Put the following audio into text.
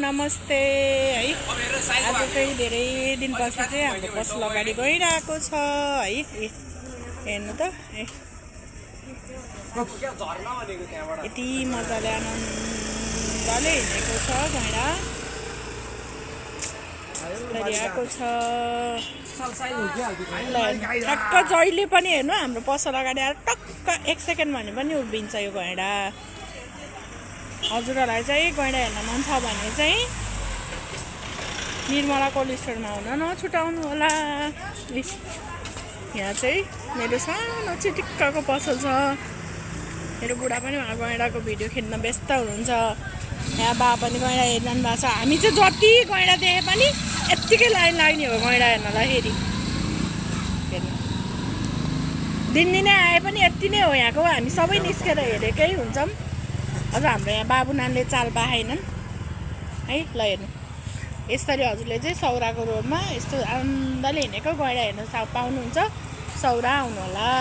नमस्ते है। आज चाहिँ धेरै दिनपछि चाहिँ हाम्रो पसल अगाडि गइरहेको छ है। हेर्नु त यति मजाले आनन्दले हिँडेको छ गैँडा आएको छ। ठक्क जहिले पनि हेर्नु हाम्रो पसल अगाडि आएर टक्क 1 सेकेन्ड भने पनि उभिन्छ यो गैँडा। हजुरहरूलाई चाहिँ गैँडा हेर्न मन छ भने चाहिँ निर्मला कोल्ड स्टोरमा आउन नछुटाउनु होला। यहाँ चाहिँ मेरो सानो चिटिक्कको पसल छ। मेरो बुढा पनि उहाँ गैँडाको भिडियो खेल्न व्यस्त हुनुहुन्छ। यहाँ बा पनि गैँडा हेर्नु भएको छ। हामी चाहिँ जति गैँडा देखे पनि यत्तिकै लाइन लाग्ने हो गैँडा हेर्नलाई। हेर्नु दिनदिनै आए पनि यति नै हो यहाँको। हामी सबै निस्केर हेरेकै हुन्छौँ। अझ हाम्रो यहाँ बाबु नानीले चाल पाएनन् है। ल हेर्नु यसरी हजुरले चाहिँ सौराको रोडमा यस्तो आनन्दले हिँडेको गैँडा हेर्न पाउनुहुन्छ। सौरा आउनु होला।